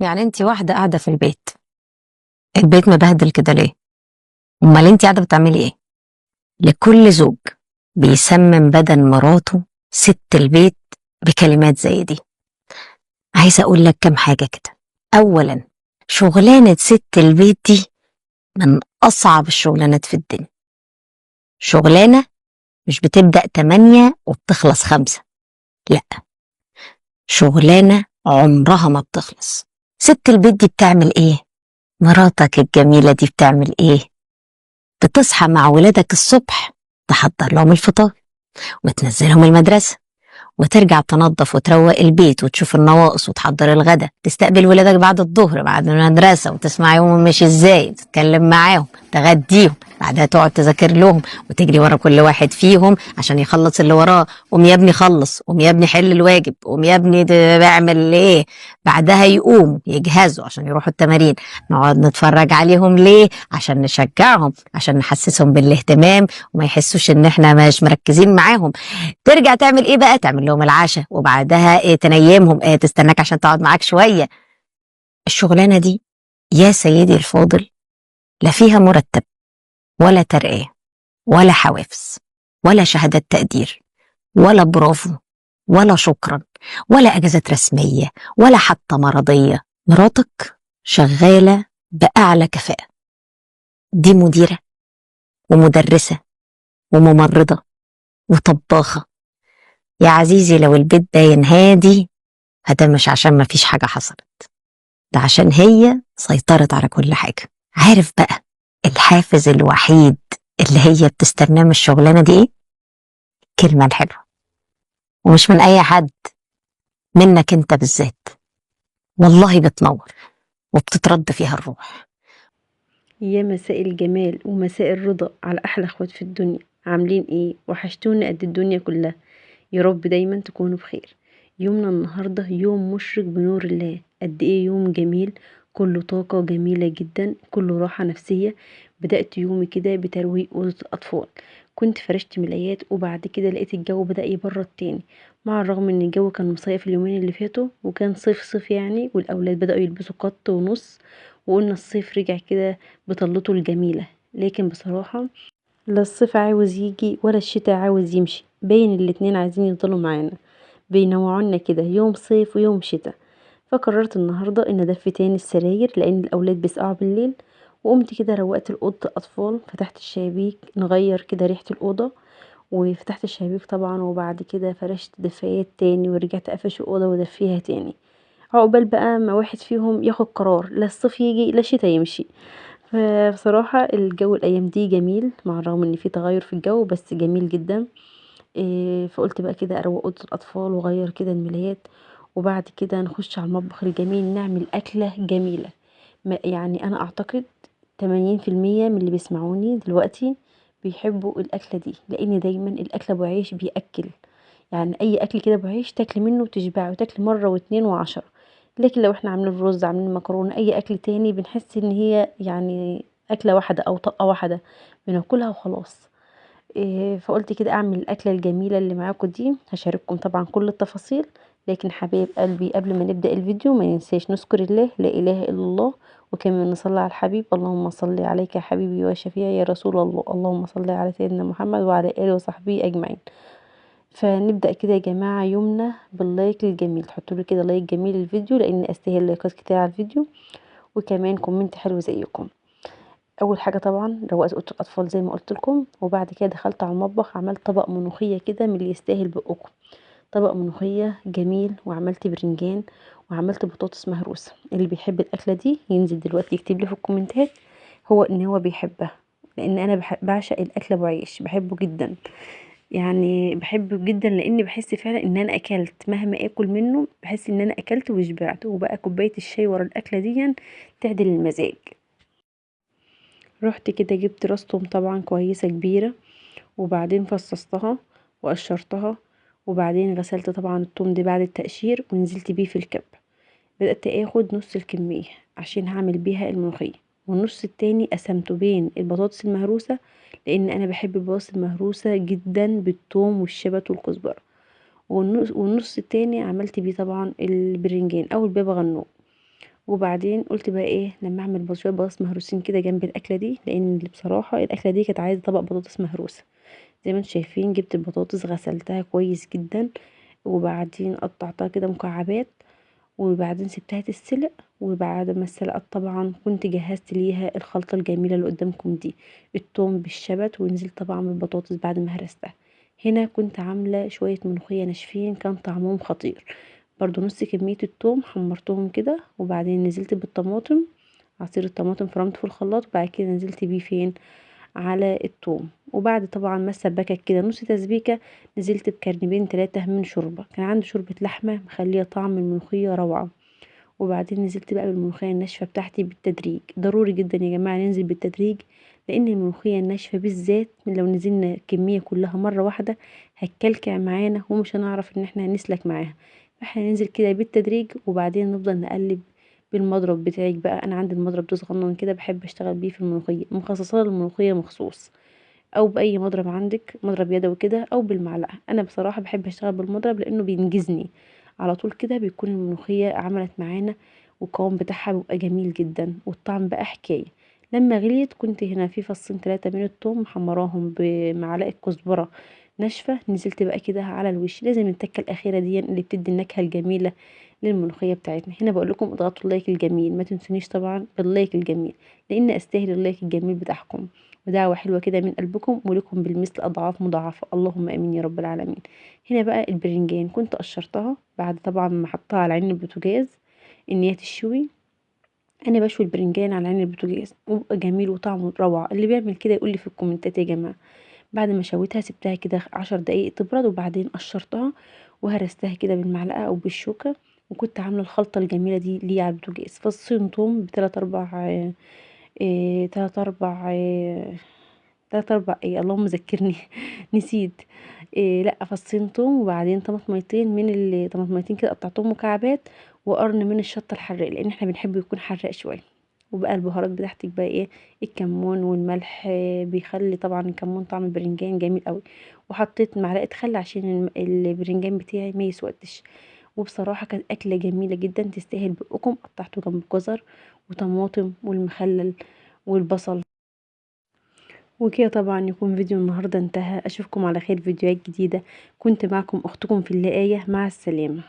يعني انت واحدة قاعدة في البيت، البيت مبهدل كده ليه؟ امال انت قاعدة بتعملي ايه؟ لكل زوج بيسمم بدن مراته ست البيت بكلمات زي دي. عايزة اقول لك كام حاجة كده. اولا، شغلانة ست البيت دي من اصعب الشغلانات في الدنيا. شغلانة مش بتبدأ 8 وبتخلص 5، لا، شغلانة عمرها ما بتخلص. ست البيت دي بتعمل ايه؟ مراتك الجميلة دي بتعمل ايه؟ بتصحى مع ولادك الصبح، تحضر لهم الفطار وتنزلهم المدرسة، وترجع تنظف وتروق البيت وتشوف النواقص وتحضر الغدا، تستقبل ولادك بعد الظهر بعد المدرسة وتسمع يومهم ماشي ازاي، تتكلم معاهم، تغديهم، بعدها تقعد تذاكر لهم وتجري ورا كل واحد فيهم عشان يخلص اللي وراه. قوم يا ابني خلص، قوم يا ابني حل الواجب، قوم يا ابني بعمل ايه. بعدها يقوم يجهزوا عشان يروحوا التمارين، نقعد نتفرج عليهم ليه؟ عشان نشجعهم، عشان نحسسهم بالاهتمام وما يحسوش ان احنا مش مركزين معاهم. ترجع تعمل ايه بقى؟ تعمل لهم العشاء، وبعدها إيه؟ تنيمهم، إيه؟ تستناك عشان تقعد معاك شوية. الشغلانة دي يا سيدي الفاضل لا فيها مرتب ولا ترقية ولا حوافز ولا شهادات تقدير ولا برافو ولا شكرا ولا أجازات رسمية ولا حتى مرضية. مراتك شغالة بأعلى كفاءة، دي مديرة ومدرسة وممرضة وطباخة. يا عزيزي لو البيت باين هادي فده مش عشان ما فيش حاجة حصلت، ده عشان هي سيطرت على كل حاجة. عارف بقى الحافز الوحيد اللي هي بتستناه من الشغلانة دي ايه؟ الكلمة الحلوة، ومش من أي حد، منك انت بالذات. والله بتنور وبتترد فيها الروح. يا مساء الجمال ومساء الرضا على أحلى اخوات في الدنيا. عاملين ايه؟ وحشتونا قد الدنيا كلها، يا رب دايما تكونوا بخير. يومنا النهاردة يوم مشرق بنور الله، قد ايه يوم جميل، كله طاقة جميلة جدا، كله راحة نفسية. بدأت يومي كده بترويق أوضة الأطفال، كنت فرشت ملايات، وبعد كده لقيت الجو بدأ يبرد تاني، مع الرغم ان الجو كان مصيف اليومين اللي فاتوا وكان صيف صيف يعني، والأولاد بدأوا يلبسوا قط ونص، وقلنا الصيف رجع كده بطلته الجميلة. لكن بصراحة لا الصيف عاوز يجي ولا الشتاء عاوز يمشي، باين الاتنين عايزين يفضلوا معانا، بينوعونا كده يوم صيف ويوم شتاء. فقررت النهاردة ان ادفي تاني السراير لان الاولاد بيسقعوا بالليل، وقمت كده روقت الأوضة الأطفال، فتحت الشبابيك نغير كده ريحة الأوضة، وفتحت الشبابيك طبعا، وبعد كده فرشت دفايات تاني، ورجعت قفش الأوضة ودفيها تاني، عقبال بقى ما واحد فيهم ياخد قرار لا الصيف يجي لا الشتاء يمشي. فبصراحة الجو الأيام دي جميل، مع الرغم إن في تغير في الجو بس جميل جدا. فقلت بقى كده أروق أوضة الأطفال وأغير كده الملايات، وبعد كده نخش على المطبخ الجميل نعمل أكلة جميلة. يعني أنا أعتقد 80% من اللي بيسمعوني دلوقتي بيحبوا الأكلة دي، لأن دايما الأكل أبو عيش بيأكل، يعني أي أكل كده أبو عيش تاكل منه وتشبع، وتاكل مرة واتنين وعشرة. لكن لو احنا عاملين رز، عاملين مكرونة، أي أكل تاني، بنحس إن هي يعني أكلة واحدة أو طاقة واحدة بناكلها وخلاص. فقلت كده أعمل الأكلة الجميلة اللي معاكم دي، هشارككم طبعا كل التفاصيل. لكن حبايب قلبي قبل ما نبدأ الفيديو ما ننساش نذكر الله، لا إله إلا الله، وكمان نصلي على الحبيب، اللهم صل عليك يا حبيبي وشفيعي يا رسول الله، اللهم صل على سيدنا محمد وعلى آله وصحبه أجمعين. فنبدأ كده يا جماعة يومنا بال like الجميل، تحطوا لي كده like جميل للفيديو لأن أستاهل لايكات كتير على الفيديو، وكمان comment حلو زيكم. أول حاجة طبعا روقت أوضة الأطفال زي ما قلت لكم، وبعد كده دخلت على المطبخ، عملت طبق ملوخية كده من اللي يستاهل بقكم، طبق ملوخية جميل، وعملت برنجان، وعملت بطاطس مهروسة. اللي بيحب الأكلة دي ينزل دلوقتي يكتب لي في الكومنتات هو إن هو بيحبها، لأن أنا بعشق الأكل أبو عيش، بحبه جدا، يعني بحبه جدا، لأن بحس فعلا إن أنا أكلت، مهما آكل منه بحس إن أنا أكلت وشبعت. وبقى كوباية الشاي ورا الأكلة دي تعدل المزاج. رحت كده جبت راس توم طبعا كويسة كبيرة، وبعدين فصصتها وقشرتها، وبعدين غسلت طبعا التوم ده بعد التقشير ونزلت بيه في الكب. بدأت اخد نص الكمية عشان هعمل بيها الملوخية، والنص التاني قسمته بين البطاطس المهروسة، لان انا بحب البطاطس المهروسة جدا بالثوم والشبت والكزبرة، والنص التاني عملت بيه طبعا البرنجان او البابا غنوج. وبعدين قلت بقى ايه لما اعمل شوية بطاطس مهروسين كده جنب الاكلة دي، لان بصراحة الاكلة دي كانت عايزه طبق بطاطس مهروسه. زي ما انتم شايفين جبت البطاطس غسلتها كويس جدا، وبعدين قطعتها كده مكعبات، وبعدين سبتها تتسلق. وبعد ما اتسلقت طبعا كنت جهزت ليها الخلطة الجميلة اللي قدامكم دي، التوم بالشبت، ونزلت طبعا بالبطاطس بعد ما هرستها. هنا كنت عامله شوية ملوخية ناشفين كان طعمهم خطير، برضو نص كمية التوم حمرتهم كده، وبعدين نزلت بالطماطم، عصير الطماطم فرمته في الخلاط، وبعد كده نزلت بيه فين على التوم. وبعد طبعا ما سبكت كده نص تسبيكه نزلت بكرنبين 3 من شوربة، كان عندي شوربة لحمه مخليه طعم الملوخية روعه. وبعدين نزلت بقى بالملوخيه الناشفه بتاعتي بالتدريج. ضروري جدا يا جماعة ننزل بالتدريج، لان الملوخية الناشفه بالذات لو نزلنا الكمية كلها مرة واحدة هتكلكع معانا ومش هنعرف ان احنا نسلك معاها. فاحنا ننزل كده بالتدريج، وبعدين نفضل نقلب بالمضرب بتاعك بقى. انا عندي المضرب ده صغنن كده بحب اشتغل بيه في الملوخية، مخصصة للملوخيه مخصوص، او باي مضرب عندك، مضرب يدوي كده او بالمعلقه. انا بصراحة بحب اشتغل بالمضرب لانه بينجزني على طول كده، بيكون الملوخية عملت معانا والقوام بتاعها بيبقى جميل جدا والطعم بقى حكاية. لما غليت كنت هنا في فصين 3 من الثوم محمراهم بمعلقه كزبره ناشفة، نزلت بقى كده على الوش. لازم التكه الاخيرة دي اللي بتدي النكهة الجميلة للملوخيه بتاعتنا. هنا بقول لكم اضغطوا ال like الجميل، ما تنسونيش طبعا بال like الجميل، لان استاهل ال like الجميل بتاعكم، ودعوة حلوة كده من قلبكم ولكم بالمثل اضعاف مضاعفه، اللهم امين يا رب العالمين. هنا بقى البرنجان كنت قشرتها بعد طبعا ما حطها على عين البوتاجاز ان هي تشوي. انا بشوي البرنجان على عين البوتاجاز وبقى جميل وطعمه روعه، اللي بيعمل كده يقول لي في الكومنتات يا جماعة. بعد ما شويتها سبتها كده 10 دقايق تبرد، وبعدين قشرتها وهرستها كده بالمعلقه او بالشوكة. وكنت عامله الخلطة الجميلة دي ليه على البوتاجاز، فصين توم بتلات اربع تلات اربع تلات اربع ايه اللهم ذكرني نسيت إيه، لا فصين توم، وبعدين طماطميتين من الطماطميتين كده قطعتهم مكعبات، وقرن من الشطه الحراق لان احنا بنحب يكون حراق شوية. وبقى البهارات بتاعتك بقى ايه، الكمون والملح، بيخلي طبعا الكمون طعم البرنجان جميل قوي. وحطيت معلقه خل عشان البرنجان بتاعي ما يسودش. وبصراحة كانت اكله جميلة جدا تستاهل بقكم. قطعته جنب جزر وطماطم والمخلل والبصل وكده. طبعا يكون فيديو النهارده انتهى، اشوفكم على خير فيديوهات جديدة. كنت معكم اختكم في الله آية، مع السلامة.